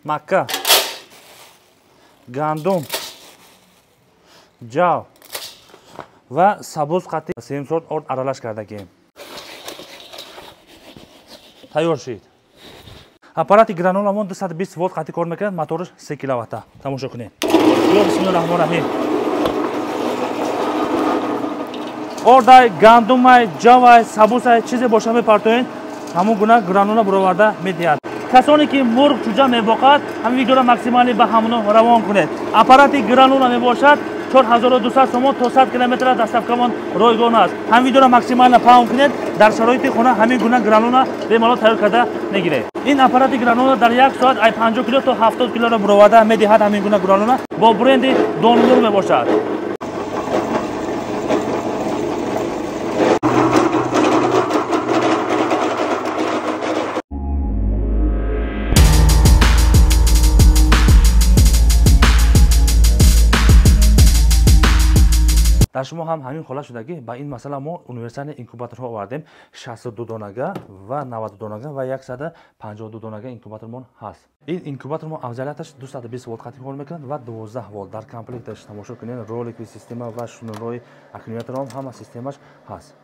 Макка, гандум, ҷав ва сабуз қатӣ сеюм сорт орд аралаш кардагием. Тайёр шид. Аппарати грануламон 220 волт қатӣ кор мекунад, мотораш 3 киловатта. Тамошо кунед. Ё бисмиллоҳир раҳмонир раҳим. Ордай, гандумай, ҷавай, сабусай чизе боша мепартоед, ҳамон гуна гранула буроварда медиҳад. Касоне ки мурғ чуҷа мебоқад, ҳамин видеоро максималӣ ба ҳамоно равон кунед. Аппарати гранула мебошад 4200 сомон то 100 километр доставкамон ройгон аст. Ҳамин видеоро максимально паҳн кунед, дар шароити хона ҳамин гуна гранула бемалол тайёр карда мегиред. Ин аппарати гранула дар як соат ай 50 кило то 70 килоро буроварда медиҳад. Ҳамин гуна гранула бо бренди Донмурғ мебошад. Дар шумо ҳам ҳамин ҳолат шуда ки ба ин масъала мо универсални инкубаторҳо овардем. 62 донага ва 92 донага ва 152 донага инкубатормон ҳаст. Ин инкубатор мо афзалияташ 220 волт қатӣ кор мекунад ва 12 волт. Дар комплекташ тамошо кунед, роликви система ва шнурҳои аккумуляторҳо ҳама системаш ҳаст.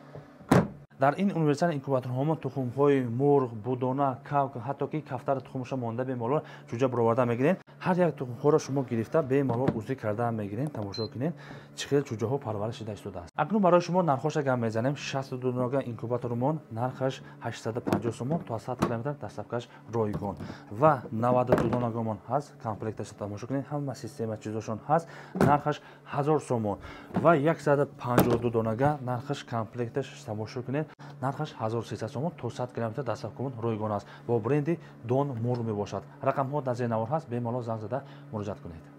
Дар ин универсални инкубаторҳомо тухмҳои мурғ, будона, кавк, ҳатто ки кафтара тухмаша монда бемалол чуҷа буроварда мегиред. Ҳар як тухмҳоро шумо гирифта бемалол узӣ карда мегиред. Тамошо кунед, чӣ хел чуҷаҳо парвариш шида истодааст. Акнун барои шумо нархҳоша гап мезанем. 62 донага инкубатормон нархаш 850 сомон то 100 километр доставкаш ройгон ва 92 донагамон ҳаст. Комплекташа тамошо кунед, ҳама система чизошон ҳаст. Нархаш 1000 сомон ва 152 донага нархаш комплекташ тамошо кунед, нархаш 1300 сомон то 100 километр доставкамон ройгон аст. Бо бренди Донмурғ мебошад. Рақамҳо дар зери навор ҳаст, бемалол занг зада муроҷиат кунед.